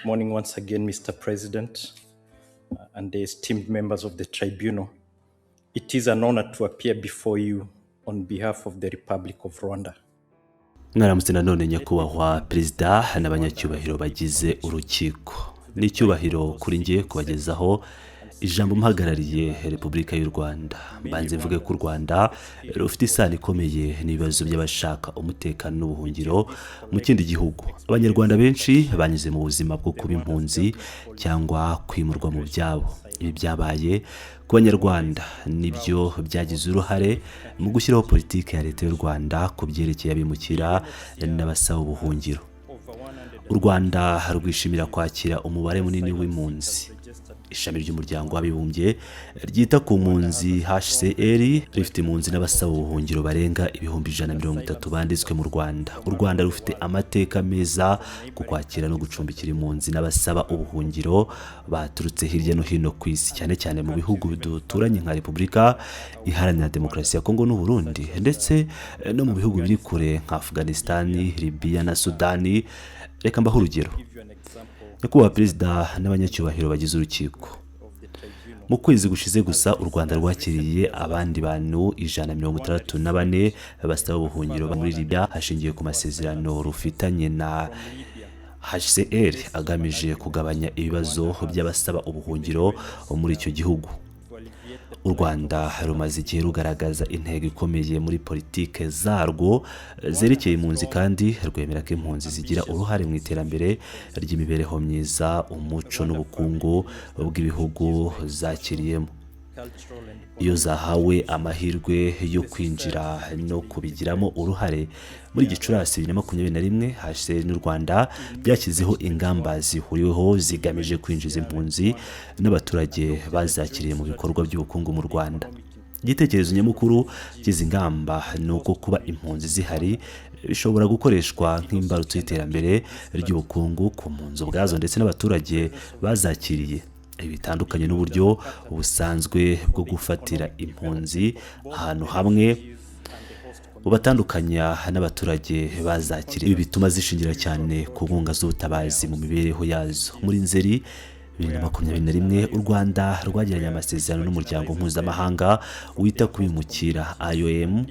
Morning once again, Mr. President and the esteemed members of the tribunal. It is an honor to appear before you on behalf of the Republic of Rwanda. Mwaramutse nanone, nyakubahwa perezida n'abanyacyubahiro bagize urukiko. Ni icyubahiro kuri njye kubagezaho ijambo mpagarariye Repubulika y'u Rwanda. Mbanze mvuge ko u Rwanda rufite isano ikomeye n'ibibazo by'abashaka umutekano n'ubuhungiro mu kindi gihugu. Abanyarwanda benshi banyuze mu buzima bwo kuba impunzi cyangwa kwimurwa mu byabo. Ibi byabaye ku Banyarwanda nibyo byagize uruhare mu gushyiraho politiki ya Leta y'u Rwanda ku byerekeye abimukira n'abasaba ubuhungiro. U Rwanda rwishimira kwakira umubare munini w'impunzi. Ishami ry'Umuryango w'Abibumbye ryita ku mpunzi, HCR, rifite impunzi n'abasaba ubuhungiro barenga 130,000 banditswe mu Rwanda. U Rwanda rufite amateka meza ku kwakira no gucumbikira impunzi n'abasaba ubuhungiro baturutse hirya no hino ku isi, cyane cyane mu bihugu duturanye nka Repubulika Iharanira Demokarasi ya Kongo n'u Burundi, ndetse no mu bihugu biri kure nka Afghanistan, Libya na Sudani. Reka mbahe urugero, nyakubahwa perezida n'abanyacyubahiro bagize urukiko. Mu kwezi gushize gusa, u Rwanda rwakiriye abandi bantu 164 basaba ubuhungiro muri Libya, hashingiwe ku masezerano rufitanye na HCR agamije kugabanya ibibazo by'abasaba ubuhungiro muri icyo gihugu. U Rwanda rumaze igihe rugaragaza intego ikomeye muri politike zarwo zerekeye impunzi, kandi rwemera ko impunzi zigira uruhare mu iterambere ry'imibereho myiza, umuco n'ubukungu bw'ibihugu zakiriyemo, iyo zahawe amahirwe yo kwinjira no kubigiramo uruhare. Muri Gicurasi 2021, HCR n'u Rwanda byashyizeho ingamba zihuriweho zigamije kwinjiza impunzi n'abaturage bazakiriye mu bikorwa by'ubukungu mu Rwanda. Igitekerezo nyamukuru cy'izi ngamba ni uko kuba impunzi zihari bishobora gukoreshwa nk'imbarutso y'iterambere ry'ubukungu ku mpunzi ubwazo ndetse n'abaturage bazakiriye. Ibi bitandukanye n'uburyo busanzwe bwo gufatira impunzi ahantu hamwe bubatandukanya n'abaturage bazakiriye. Ibi bituma zishingira cyane ku nkunga z'ubutabazi mu mibereho yazo. Muri Nzeri 2021, u Rwanda rwagiranye amasezerano n'Umuryango Mpuzamahanga wita ku bimukira, IOM,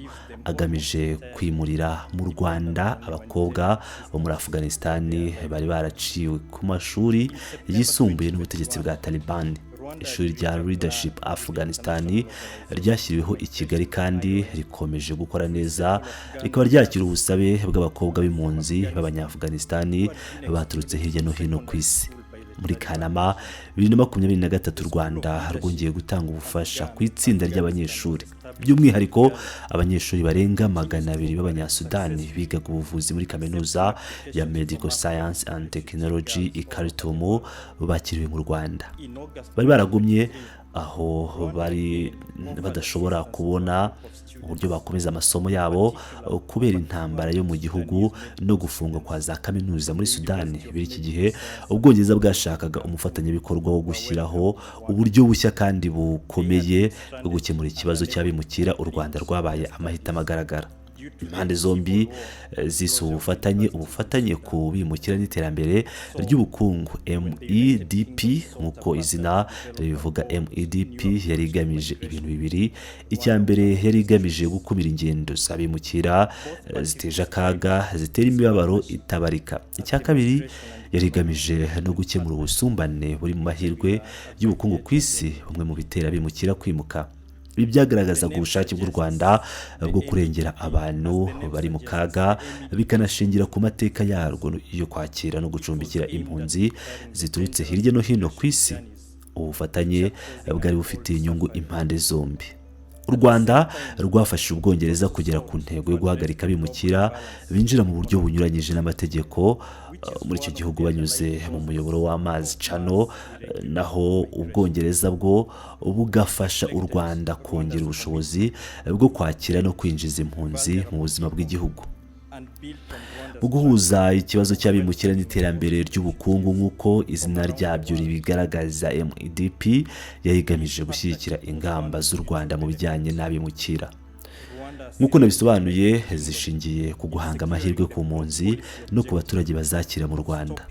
agamije kwimurira mu Rwanda abakobwa bo muri Afghanistan bari baraciwe ku mashuri yisumbuye n'ubutegetsi bwa Taliban. Ishuri rya Leadership Afghanistan ryashyiriweho i Kigali kandi rikomeje gukora neza, rikaba ryakira ubusabe bw'abakobwa b'impunzi b'Abanyaafghanistan baturutse hirya no hino ku isi. Muri Kanama 2023, u Rwanda rwongeye gutanga ubufasha ku itsinda ry'abanyeshuri, by'umwihariko abanyeshuri barenga 200 b'Abanyasudani bigaga ubuvuzi muri Kaminuza ya Medical Science and Technology i Khartoum. Bakiriwe mu Rwanda. Bari baragumye aho bari badashobora kubona uburyo bakomeza amasomo yabo kubera intambara yo mu gihugu no gufungwa kwa za kaminuza muri Sudani. Biri iki gihe, Ubwongereza bwashakaga umufatanyabikorwa wo gushyiraho uburyo bushya kandi bukomeye bwo gukemura ikibazo cy'abimukira. U Rwanda rwabaye amahitamo agaragara. Impande zombi zise ubufatanye ku bimukira n'iterambere ry'ubukungu, MEDP. Nk'uko izina ribivuga, MEDP yari igamije ibintu bibiri. Icya mbere, yari igamije gukumira ingendo z'abimukira ziteje akaga, zitera imibabaro itabarika. Icya kabiri, yari igamije no gukemura ubusumbane buri mu mahirwe y'ubukungu ku isi, bumwe mu bitera abimukira kwimuka. Ibi byagaragazaga ubushake bw'u Rwanda bwo kurengera abantu bari mu kaga, bikanashingira ku mateka yarwo yo kwakira no gucumbikira impunzi ziturutse hirya no hino ku isi. Ubu bufatanye bwari bufitiye inyungu impande zombi. U Rwanda rwafashije Ubwongereza kugera ku ntego yo guhagarika abimukira binjira mu buryo bunyuranyije n'amategeko muri icyo gihugu banyuze mu muyoboro w'amazi Channel, naho Ubwongereza bwo bugafasha u Rwanda kongera ubushobozi bwo kwakira no kwinjiza impunzi mu buzima bw'igihugu. Mu guhuza ikibazo cy'abimukira n'iterambere ry'ubukungu, nk'uko izina ryabyo ribigaragaza, MEDP yari igamije gushyigikira ingamba z'u Rwanda mu bijyanye n'abimukira. Nk'uko nabisobanuye, zishingiye ku guhanga amahirwe ku mpunzi no ku baturage bazakira mu Rwanda.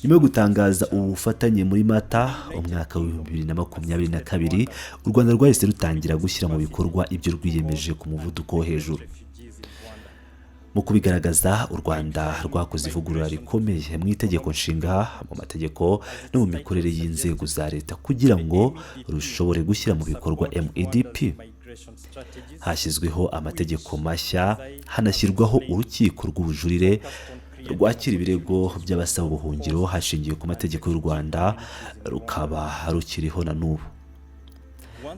Nyuma yo gutangaza ubu bufatanye muri Mata umwaka w'2022, u Rwanda rwahise rutangira gushyira mu bikorwa ibyo rwiyemeje ku muvuduko wo hejuru. Mu kubigaragaza, u Rwanda rwakoze ivugurura rikomeye mu itegeko nshinga, mu mategeko no mu mikorere y'inzego za leta kugira ngo rushobore gushyira mu bikorwa MEDP. Hashyizweho amategeko mashya, hanashyirwaho urukiko rw'ubujurire rwakira ibirego by'abasaba ubuhungiro hashingiwe ku mategeko y'u Rwanda, rukaba rukiriho na n'ubu.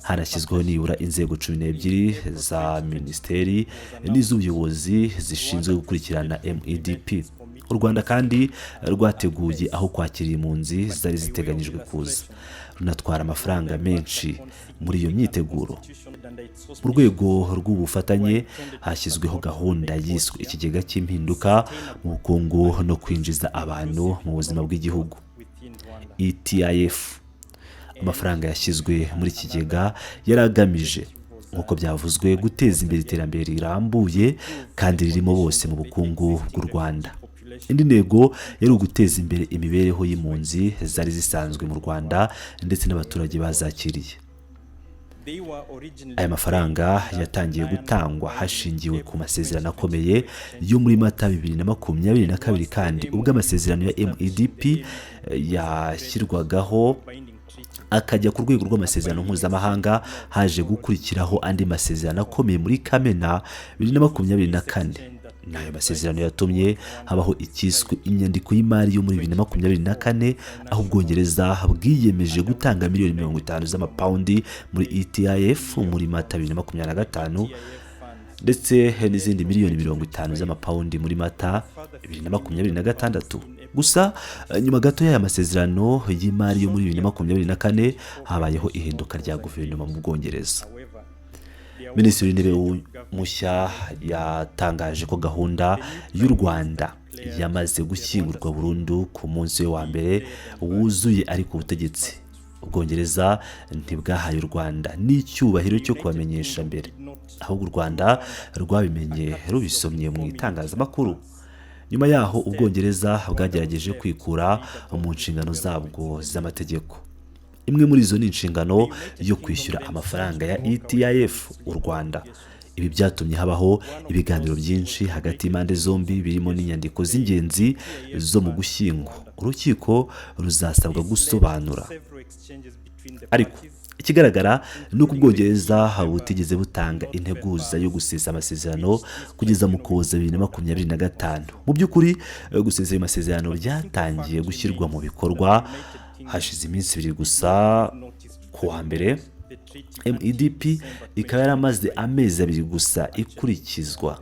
Hanashyizweho nibura inzego 12 za minisiteri n'iz'ubuyobozi zishinzwe gukurikirana MEDP. U Rwanda kandi rwateguye aho kwakira impunzi zari ziteganyijwe kuza, runatwara amafaranga menshi muri iyo myiteguro. Mu rwego rw'ubufatanye, hashyizweho gahunda yiswe ikigega cy'impinduka mu bukungu no kwinjiza abantu mu buzima bw'igihugu, ETIF. Amafaranga yashyizwe muri kigega yari agamije, nk'uko byavuzwe, guteza imbere iterambere rirambuye kandi ririmo bose mu bukungu bw'u Rwanda. Indi ntego yari uguteza imbere imibereho y'impunzi zari zisanzwe mu Rwanda ndetse n'abaturage bazakiriye. Aya mafaranga yatangiye gutangwa hashingiwe ku masezerano akomeye yo muri Mata 2022, kandi ubwo amasezerano ya MEDP yashyirwagaho akajya ku rwego rw'amasezerano mpuzamahanga, haje gukurikiraho andi masezerano akomeye muri Kamena 2024. Ni ayo masezerano yatumye habaho icyiswe inyandiko y'imari yo muri 2024, aho Ubwongereza bwiyemeje gutanga miliyoni 50 z'amapawundi muri ETIF muri Mata 2025, ndetse n'izindi miliyoni 50 z'amapawundi muri Mata 2026. Gusa nyuma gato y'aya masezerano y'imari yo muri 2024, habayeho ihinduka rya guverinoma mu Bwongereza. Minisitiri w'Intebe mushya yatangaje ko gahunda y'u Rwanda yamaze gushyingurwa burundu ku munsi we wa mbere wuzuye ari ku butegetsi. Ubwongereza ntibwahaye u Rwanda n'icyubahiro cyo kubamenyesha mbere, ahubwo u Rwanda rwabimenye rubisomye mu itangazamakuru. Nyuma yaho, Ubwongereza bwagerageje kwikura mu nshingano zabwo z'amategeko. Imwe muri izo ni inshingano yo kwishyura amafaranga ya ETIF u Rwanda. Ibi byatumye habaho ibiganiro byinshi hagati y'impande zombi, birimo n'inyandiko z'ingenzi zo mu Gushyingo urukiko ruzasabwa gusobanura. Ariko ikigaragara ni uko Ubwongereza butigeze butanga integuza yo gusesa amasezerano kugeza mu Kuboza 2025. Mu by'ukuri, gusesa ayo masezerano byatangiye gushyirwa mu bikorwa hashize iminsi 2 gusa, ku wa mbere. MEDP ikaba yaramaze amezi 2 gusa ikurikizwa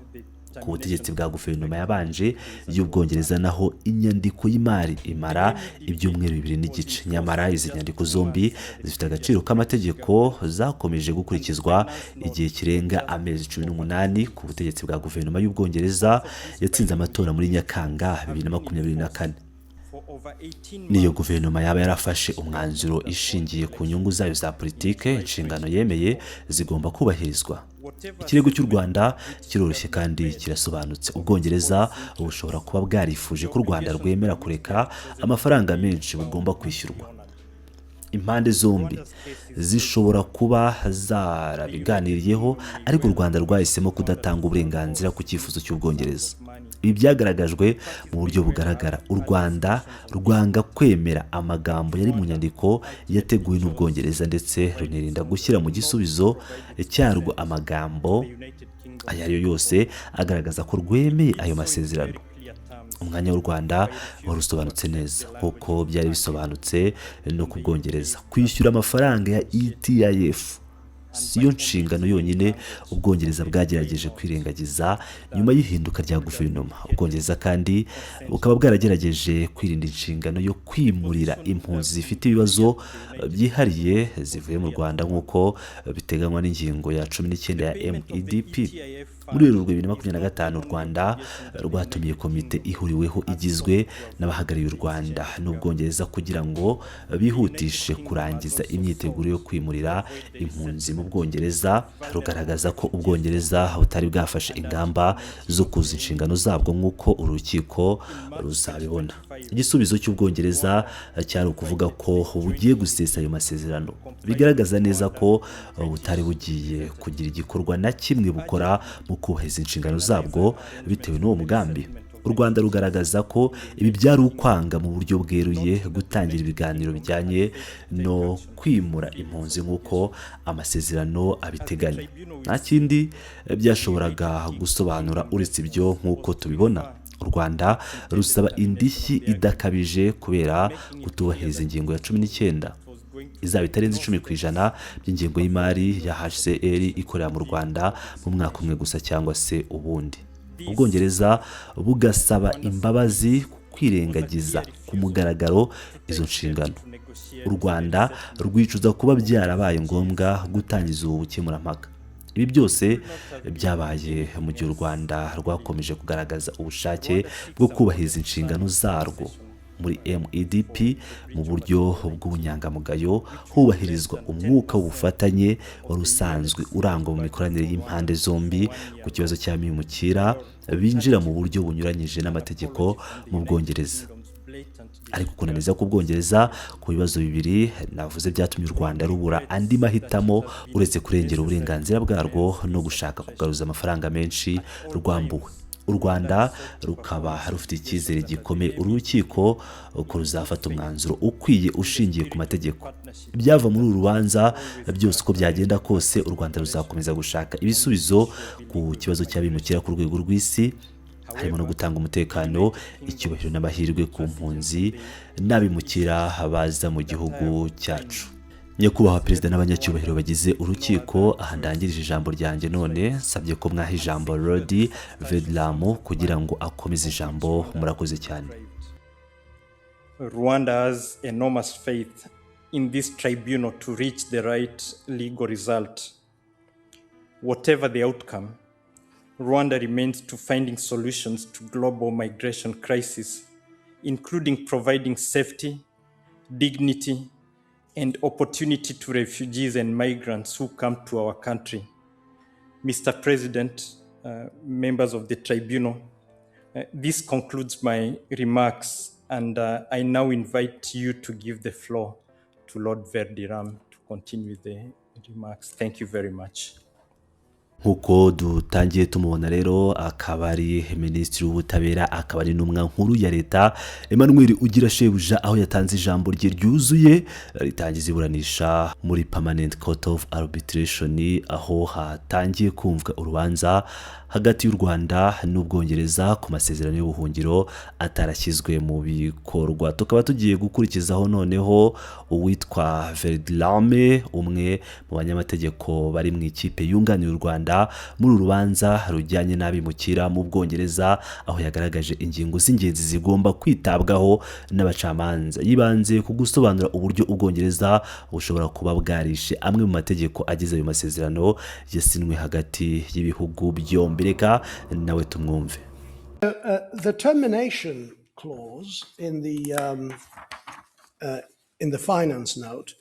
ku butegetsi bwa guverinoma yabanje y'Ubwongereza, naho inyandiko y'imari imara ibyumweru 2 n'igice. Nyamara izi nyandiko zombi zifite agaciro k'amategeko, zakomeje gukurikizwa igihe kirenga amezi 18 ku butegetsi bwa guverinoma y'Ubwongereza yatsinze amatora muri Nyakanga 2024. N'iyo guverinoma yaba yarafashe umwanzuro ishingiye ku nyungu zayo za politike, inshingano yemeye zigomba kubahirizwa. Ikirego cy'u Rwanda kiroroshye kandi kirasobanutse. Ubwongereza bushobora kuba bwarifuje ko u Rwanda rwemera kureka amafaranga menshi bugomba kwishyurwa. Impande zombi zishobora kuba zarabiganiriyeho, ariko u Rwanda rwahisemo kudatanga uburenganzira ku cyifuzo cy'Ubwongereza. Ibi byagaragajwe mu buryo bugaragara: u Rwanda rwanga kwemera amagambo yari mu nyandiko yateguwe n'Ubwongereza, ndetse runirinda gushyira mu gisubizo cyarwo amagambo ayo ari yo yose agaragaza ko rwemeye ayo masezerano. Umwanya w'u Rwanda wari usobanutse neza, nk'uko byari bisobanutse no ku Bwongereza. Kwishyura amafaranga ya ETIF siyo nshingano yonyine Ubwongereza bwagerageje kwirengagiza nyuma y'ihinduka rya guverinoma. Ubwongereza kandi bukaba bwaragerageje kwirinda inshingano yo kwimurira impunzi zifite ibibazo byihariye zivuye mu Rwanda, nk'uko biteganywa n'ingingo ya 19 ya MEDP. Muri Werurwe 2025, u Rwanda rwatumiye komite ihuriweho igizwe n'abahagarariye u Rwanda n'Ubwongereza kugira ngo bihutishe kurangiza imyiteguro yo kwimurira impunzi mu Bwongereza. Rugaragaza ko Ubwongereza butari bwafashe ingamba zo kuzuza inshingano zabwo, nk'uko urukiko ruzabibona. Igisubizo cy'Ubwongereza cyari ukuvuga ko bugiye gusesa ayo masezerano, bigaragaza neza ko butari bugiye kugira igikorwa na kimwe bukora mu kubahiriza inshingano zabwo. Bitewe n'uwo mugambi, u Rwanda rugaragaza ko ibi byari ukwanga mu buryo bweruye gutangira ibiganiro bijyanye no kwimura impunzi nk'uko amasezerano abiteganya. Nta kindi byashoboraga gusobanura uretse ibyo. Nk'uko tubibona, u Rwanda rusaba indishyi idakabije kubera kutubahiriza ingingo ya 19, izaba itarenze 10% by'ingengo y'imari ya HCR ikorera mu Rwanda mu mwaka umwe gusa cyangwa se ubundi. Ubwongereza bugasaba imbabazi ku kwirengagiza ku mugaragaro izo nshingano. U Rwanda rwicuza kuba byarabaye ngombwa gutangiza ubu bukemurampaka. Ibi byose byabaye mu gihe u Rwanda rwakomeje kugaragaza ubushake bwo kubahiriza inshingano zarwo muri MEDP mu buryo bw'ubunyangamugayo, hubahirizwa umwuka w'ubufatanye wari usanzwe urangwa mu mikoranire y'impande zombi ku kibazo cy'abimukira binjira mu buryo bunyuranyije n'amategeko mu Bwongereza. Ariko kunaniza k'Ubwongereza ku bibazo bibiri navuze byatumye u Rwanda rubura andi mahitamo uretse kurengera uburenganzira bwarwo no gushaka kugaruza amafaranga menshi rwambuwe. U Rwanda rukaba rufite icyizere gikomeye urukiko ko ruzafata umwanzuro ukwiye ushingiye ku mategeko. Ibyava muri uru rubanza byose, uko byagenda kose, u Rwanda ruzakomeza gushaka ibisubizo ku kibazo cy'abimukira ku rwego rw'isi, harimo no gutanga umutekano, icyubahiro n'amahirwe ku mpunzi n'abimukira baza mu gihugu cyacu. Nyakubahwa Perezida n'abanyacyubahiro bagize urukiko, aha ndangirije ijambo ryanjye. None nsabye ko mwaha ijambo Lord Verulam kugira ngo akomeze ijambo. Murakoze cyane. Rwanda has enormous faith in this tribunal to reach the right legal result. Whatever the outcome, Rwanda remains to finding solutions to global migration crisis, including providing safety, dignity, and opportunity to refugees and migrants who come to our country. Mr. President, members of the tribunal, this concludes my remarks, and I now invite you to give the floor to Lord Verdirame to continue the remarks. Thank you very much. Nk'uko dutangiye tumubona rero, akaba ari Minisitiri w'Ubutabera, akaba ari n'intumwa nkuru ya leta, Emmanuel Ugirashebuja, aho yatanze ijambo rye ryuzuye ritangiza iburanisha muri Permanent Court of Arbitration, aho hatangiye kumvwa urubanza hagati y'u Rwanda n'Ubwongereza ku masezerano y'ubuhungiro atarashyizwe mu bikorwa. Tukaba tugiye gukurikizaho noneho uwitwa Verdirame, umwe mu banyamategeko bari mu ikipe yunganira u Rwanda muri uru rubanza rujyanye n'abimukira mu Bwongereza, aho yagaragaje ingingo z'ingenzi zigomba kwitabwaho n'abacamanza. Yibanze ku gusobanura uburyo Ubwongereza bushobora kuba bwarishe amwe mu mategeko agize ayo masezerano yasinwe hagati y'ibihugu byombi. Reka nawe tumwumve. The termination clause in the finance note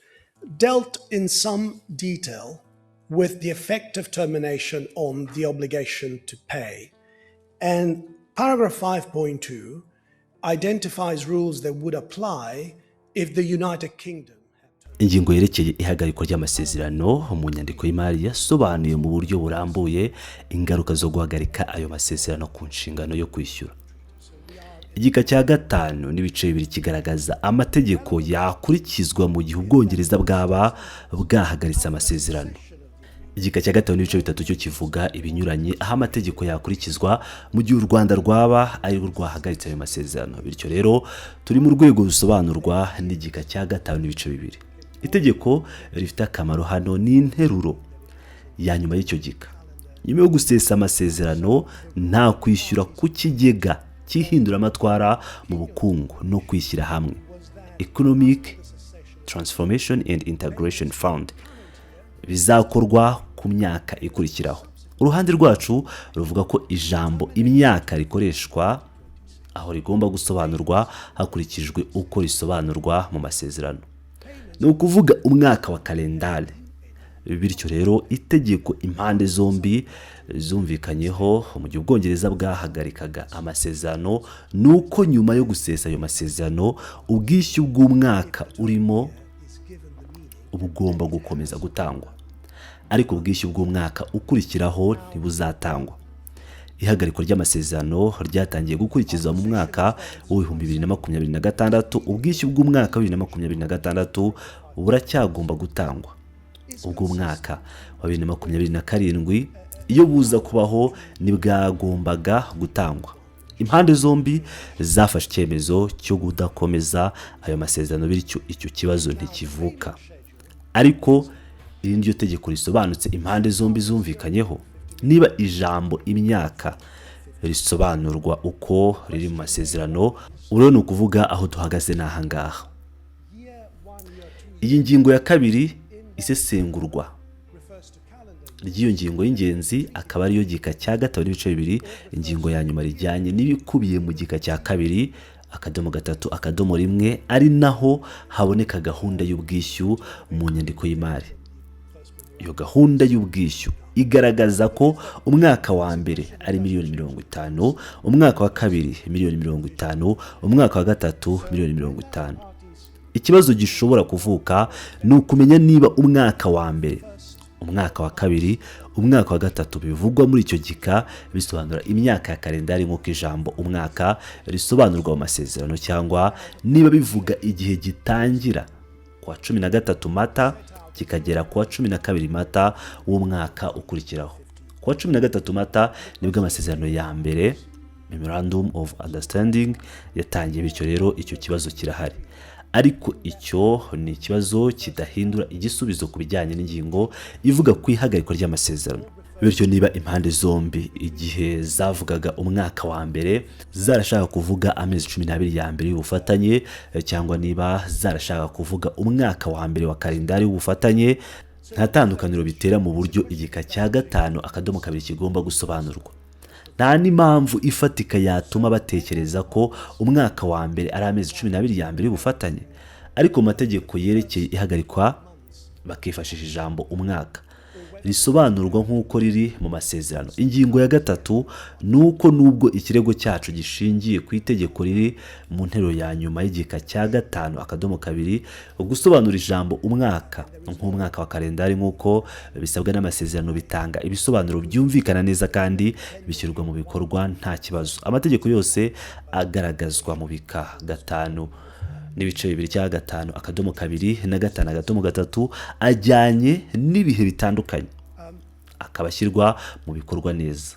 dealt in some detail with the effect of termination on the obligation to pay. And paragraph 5.2 identifies rules that would apply if the United Kingdom Ingingo yerekeye ihagarikwa ry'amasezerano mu nyandiko y'imari yasobanuye mu buryo burambuye ingaruka zo guhagarika ayo masezerano ku nshingano yo kwishyura. Igika cya 5.2 kigaragaza amategeko yakurikizwa mu gihe Ubwongereza bwaba bwahagaritse amasezerano. Igika cya 5.3 cyo kivuga ibinyuranye, aho amategeko yakurikizwa mu gihe u Rwanda rwaba ari rwo rwahagaritse ayo masezerano. Bityo rero, turi mu rwego rusobanurwa n'igika cya 5.2. Itegeko rifite akamaro hano ni interuro ya nyuma y'icyo gika: nyuma yo gusesa amasezerano, nta kwishyura ku kigega cy'ihinduramatwara mu bukungu no kwishyira hamwe, Economic Transformation and Integration Fund, bizakorwa ku myaka ikurikiraho. Uruhande rwacu ruvuga ko ijambo imyaka rikoreshwa aho rigomba gusobanurwa hakurikijwe uko risobanurwa mu masezerano, ni ukuvuga umwaka wa kalendari. Bityo rero, itegeko impande zombi zumvikanyeho mu gihe Ubwongereza bwahagarikaga amasezerano ni uko nyuma yo gusesa ayo masezerano, ubwishyu bw'umwaka urimo bugomba gukomeza gutangwa, ariko ubwishyu bw'umwaka ukurikiraho ntibuzatangwa. Ihagarikwa ry'amasezerano ryatangiye gukurikizwa mu mwaka w'2026. Ubwishyu bw'umwaka wa 2026 buracyagomba gutangwa. Ubw'umwaka wa 2027, iyo buza kubaho, ntibwagombaga gutangwa. Impande zombi zafashe icyemezo cyo kudakomeza ayo masezerano, bityo icyo kibazo ntikivuka. Ariko iri ni ryo tegeko risobanutse impande zombi zumvikanyeho. Niba ijambo imyaka risobanurwa uko riri mu masezerano, uriho ni ukuvuga aho duhagaze ni ahangaha. Iyi ngingo ya kabiri, isesengurwa ry'iyo ngingo y'ingenzi, akaba ariyo gika cya 5.2, ingingo ya nyuma, rijyanye n'ibikubiye mu gika cya 2.3.1, ari naho haboneka gahunda y'ubwishyu mu nyandiko y'imari. Iyo gahunda y'ubwishyu igaragaza ko umwaka wa mbere ari miliyoni 50, umwaka wa kabiri miliyoni 50, umwaka wa gatatu miliyoni 50. Ikibazo gishobora kuvuka ni ukumenya niba umwaka wa mbere, umwaka wa kabiri, umwaka wa gatatu bivugwa muri icyo gika bisobanura imyaka ya kalendari nk'uko ijambo umwaka risobanurwa mu masezerano, cyangwa niba bivuga igihe gitangira ku wa 13 Mata kikagera ku wa 12 Mata w'umwaka ukurikiraho. Ku wa 13 Mata nibwo amasezerano ya mbere, Memorandum of Understanding, yatangiye. Bityo rero icyo kibazo kirahari, ariko icyo ni ikibazo kidahindura igisubizo ku bijyanye n'ingingo ivuga ku ihagarikwa ry'amasezerano. Bityo niba impande zombi igihe zavugaga umwaka wa mbere zarashaka kuvuga amezi 12 ya mbere y'ubufatanye, cyangwa niba zarashaka kuvuga umwaka wa mbere wa kalendari w'ubufatanye, nta tandukaniro bitera mu buryo igika cya 5.2 kigomba gusobanurwa. Nta n'impamvu ifatika yatuma batekereza ko umwaka wa mbere ari amezi 12 ya mbere y'ubufatanye, ariko mu mategeko yerekeye ihagarikwa bakifashisha ijambo umwaka risobanurwa nk'uko riri mu masezerano. Ingingo ya gatatu ni uko nubwo ikirego cyacu gishingiye ku itegeko riri mu nteruro ya nyuma y'igika cya 5.2, gusobanura ijambo umwaka nk'umwaka wa kalendari nk'uko bisabwa n'amasezerano bitanga ibisobanuro byumvikana neza kandi bishyirwa mu bikorwa nta kibazo. Amategeko yose agaragazwa mu bika 5.2 cyangwa 5.2 na 5.3 ajyanye n'ibihe bitandukanye, akaba ashyirwa mu bikorwa neza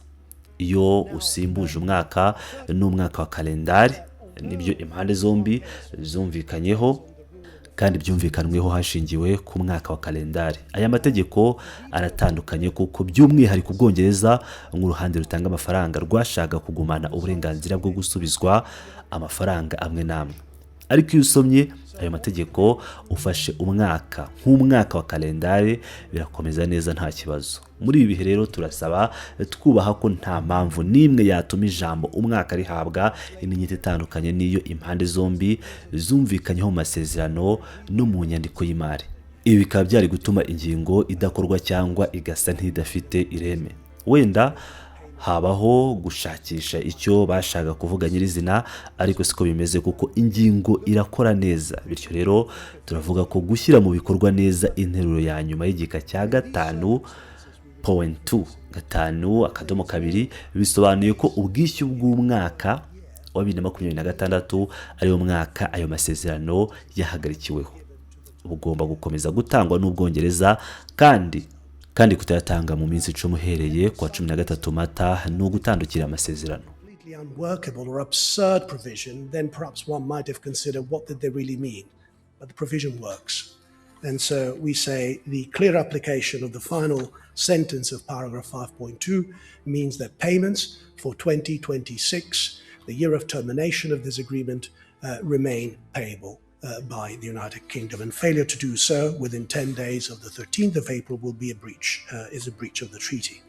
iyo usimbuje umwaka n'umwaka wa kalendari. Nibyo impande zombi zumvikanyeho, kandi byumvikanweho hashingiwe ku mwaka wa kalendari. Aya mategeko aratandukanye kuko by'umwihariko Ubwongereza, nk'uruhande rutanga amafaranga, rwashaka kugumana uburenganzira bwo gusubizwa amafaranga amwe n'amwe. Ariko iyo usomye ayo mategeko ufashe umwaka nk'umwaka wa kalendari, birakomeza neza nta kibazo. Muri ibi bihe rero, turasaba twubaha ko nta mpamvu n'imwe yatuma ijambo umwaka rihabwa indi itandukanye n'iyo impande zombi zumvikanyeho mu masezerano no mu nyandiko y'imari. Ibi bikaba byari gutuma ingingo idakorwa cyangwa igasa nk'idafite ireme. Wenda habaho gushakisha icyo bashaka kuvuga nyirizina, ariko siko bimeze kuko ingingo irakora neza. Bityo rero turavuga ko gushyira mu bikorwa neza interuro ya nyuma y'igika cya 5.2, 5.2, bisobanuye ko ubwishyu bw'umwaka wa 2026, ariwo mwaka ayo masezerano yahagarikiweho, bugomba gukomeza gutangwa n'Ubwongereza, kandi kutayatanga mu minsi 10 uhereye ku wa 13 Mata ni ugutandukira amasezerano. Completely unworkable or absurd provision, then perhaps one might have considered what did they really mean. But the provision works. And so we say the clear application of the final sentence of paragraph 5.2 means that payments for 2026, the year of termination of this agreement, remain payable by the United Kingdom. And failure to do so within 10 days of the 13th of April will be a breach, is a breach of the treaty.